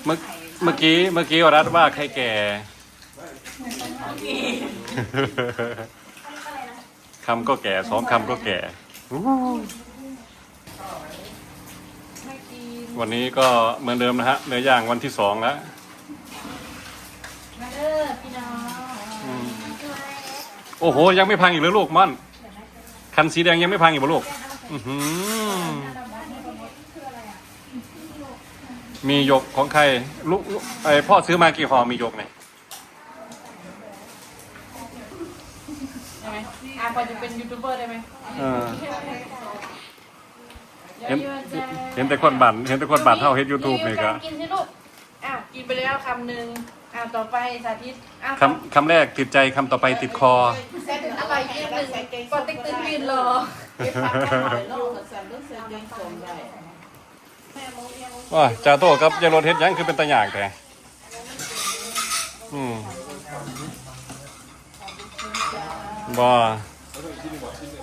ເມື່ອ ເມື່ອກີ້ ເມື່ອກີ້ວະລັດວ່າໃຄແກ່ ຄຳກໍແກ່ ສອງຄຳກໍແກ່. ອູ້ ວັນນີ້ກໍເໝືອນເດີມນະຮະ ເນື້ອຍ່າງວັນທີສອງແລ້ວ. ມາເດີພີ່ນ້ອງ. ອືມ ໂອ້ໂຫ ຍັງໄມ່ພັງອີກເລີລູກ ມ່ອນ? ຄັນສີແດງຍັງໄມ່ພັງອີກບໍ່ລູກ? ອື້ຫື ໝີ່ຢົກຂອງໃຄ? ລູກ ລູກ ໄອ້ ພໍ່ຊື້ມາກີ່ຫໍ່ໝີ່ຢົກນີ້? ໄດ້ໄໝ? ອ່າ ພໍຈະເປັນຢູທູບເບີໄດ້ໄໝ? ເອີ ເຫັນ ເຫັນແຕ່ຄົນບ້ານ ເຫັນແຕ່ຄົນບ້ານເຮົາເຮັດຢູທູບນີ້ກະ ກິນຊິລູກ. ອ້າວ ກິນໄປແລ້ວຄຳໜຶ່ງ. ອ້າວ ຕໍ່ໄປສາທິດ. ອ້າວ ຄຳ ຄຳແລກຕິດໃຈ ຄຳຕໍ່ໄປຕິດຄໍ. ອະໄລອີກໜຶ່ງ ປອເຕັກຕຶງຢືນລໍ. ໂອ້ຍ ຈາໂຕ້ກັບຍາລົດເຮັດຫຍັງຄືເປັນຕາຍາກແທ້? ອືມ ບໍ່ ເ